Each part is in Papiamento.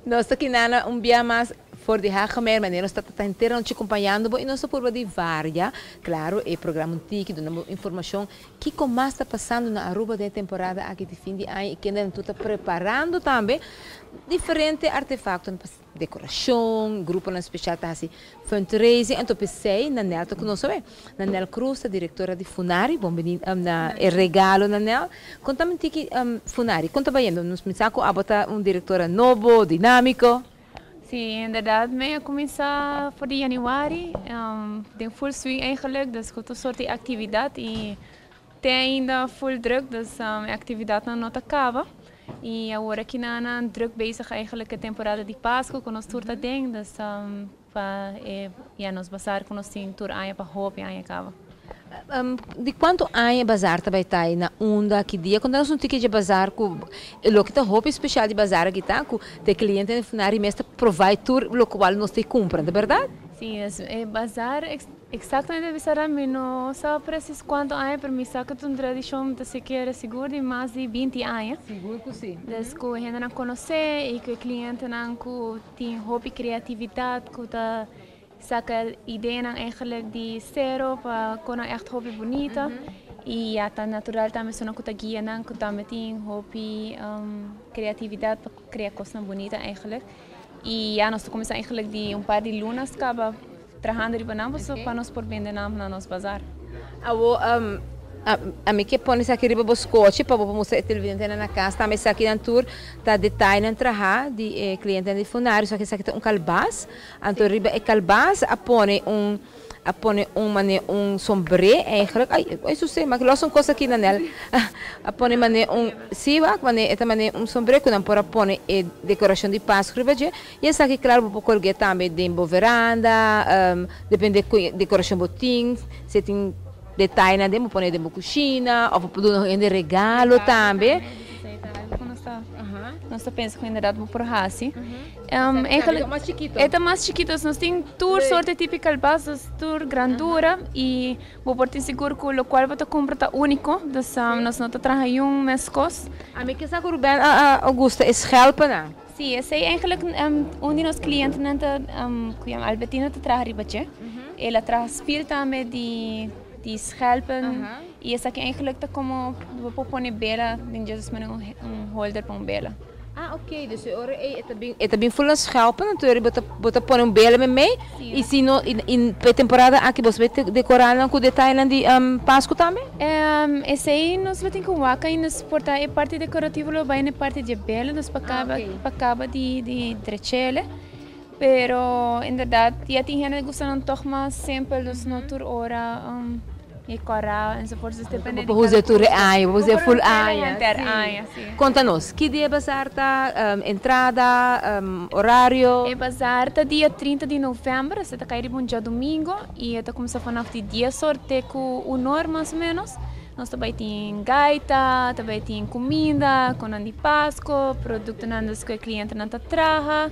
Nos ta aki un dia mas for di Hagemeer, manera nos ta henter anochi acompañando y nos por di varia, claro, e programa un tiki, duna informacion kico mas ta pasando na Aruba den temporada aki di fin di aña y cu nan ta preparando tambe diferente artefacto pa decoracion, grupo special ta asina, fundraising. Anto pesey, Nanel ta cu nos. Nanel Cruz, directora di Funari, bon bini na e regalo, Nanel. Conta mi tiki Funari, con ta bayendo, nos pensa cu abo ta un directora nobo, dinamico. Si, inderdaad. Mi a cuminsa for di januari, den full swing eigenlijk, dus cu tur soort di actividad y tin ainda full druk, dus e actividad no ta caba. Y awor aki na druk bezig eigenlijk e temporada di Pasco, cu nos tur ta den, dus pa ja, nos bazar cu nos tin tur aña pa hopi aña caba. Di cuanto aña bazar tambe ta na unda, ki dia? Conta nos un tiki di bazar, cu loke ta hopi special di bazar aki ta, cu e cliente na Funari mes ta provide tur loke nos ta cumpra, ta berdad? Si, e bazar exactamente bazar mi no sa precies cuanto aña, pero mi sa cu un tradicion ta sikiera sigur di mas di 20 aña. Sigur cu si. Dus cu hendenan conoce y cu clientenan cu tin hopi creatividad, cu ta saca ideanan eigenlijk di cero pa con echt hopi bunita. Y ja, ta natural tambe so cu ta guianan cu tambe tin hopi creatividad pa crea cosnan bunita eigenlijk. Y ja, nos a cuminsa eigenlijk di un par di luna caba trahando riba nan pa nos por bende nan na nos bazar. Awo ami kier pone esaki riba bo scochi pa mustra e televidente na cas tambe. Esaki nan tur ta detaye nan traha di cliente di Funari. So esaki ta un calbas, anto riba e calbas a pone un mane un sombré eigenlijk. Ai, ai, sucede, maar los un cos aki, Nanel. A pone mane un, si, wak, mane, e ta mane un sombré cu nan por a pone e decoracion di Pasco riba dje. Y esaki, claro, bo por colga tambe den bo veranda, depende cu decoracion bo tin, si tin detaye na den, bo pone den bo cushina, of bo duna un regalo tambe. Nos ta pensa cu inderdaad bo por hasi. Eigenlijk, mas chikito. E mas chikito, nos tin tur sorto tipo calbas, tur grandura y bo por tin sigur cu loke bo ta cumpra ta unico, dus nos no ta traha un mes cos. Ami kier sa cu Ruben Augusta e schelpen. Si, esey eigenlijk un di nos clientenan ta cu yama Albertina ta traha riba dje. El a traha spiel tambe di schelpen y esaki eigenlijk ta como bo por pone bela den dje, un holder pa un bela. Ah, ok. Dus ora e ta bin full na schelpen, anto bo ta pone un bela mei. Y si no in e temporada aki bo ta decora cu detaye di Pasco tambe? Esey nos lo tin cu wak y nos por ta e parti decorativo lo bay na parti di bela, dus pa caba pa caba di drechele. Pero inderdaad, ja, tin hende gusta nan toch mas simpel, dus no tur ora e cora enzovoort. Dus depende Bo usa tur aña, bo usa full aña. Henter aña, si. Conta nos, ki dia bazar ta, entrada, horario? E bazar ta dia 30 di november, e ta cay un diadomingo y ta cuminsa vanaf di 10 or te cu 1 or mas o menos. Nos tambe tin gaita, tambe tin cuminda, cu di Pasco, productonan cu e clientenan ta traha.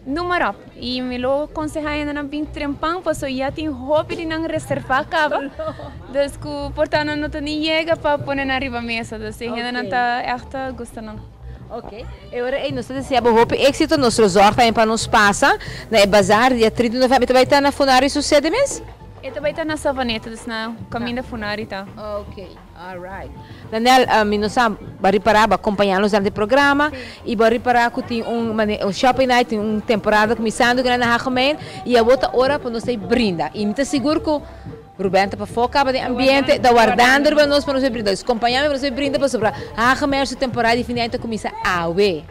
Noem op. Y mi lo conseha nan bin trempan, paso ya tin hopi di nan reserva caba. Dus cu por ta nan no ta ni yega pa pone na riba mesa. Dus e hendenan ta echt gusta nan. Ok. Y awor, nos ta desea hopi exito, nos lo zorg tambe pa nos pasa na e bazar dia 30 di november. Tambe ta na Funari su sede mes? E tambe ta na Savaneta, dus na caminda Funari ta. Ok, alright. Daniel, mi no sa, bo a ripara, acompaña nos durante e programa y bo a ripara cu tin un shopping night, tin un temporada cuminsando cu na Hagemeer y awor ta ora pa nos brinda. Y mi ta sigur cu Ruben ta pafo caba di ambiente, ta wardando pa nos brinda. Acompaña mi pa nos brinda pasobra Hagemeer su temporada di fin di aña ta cuminsa awe.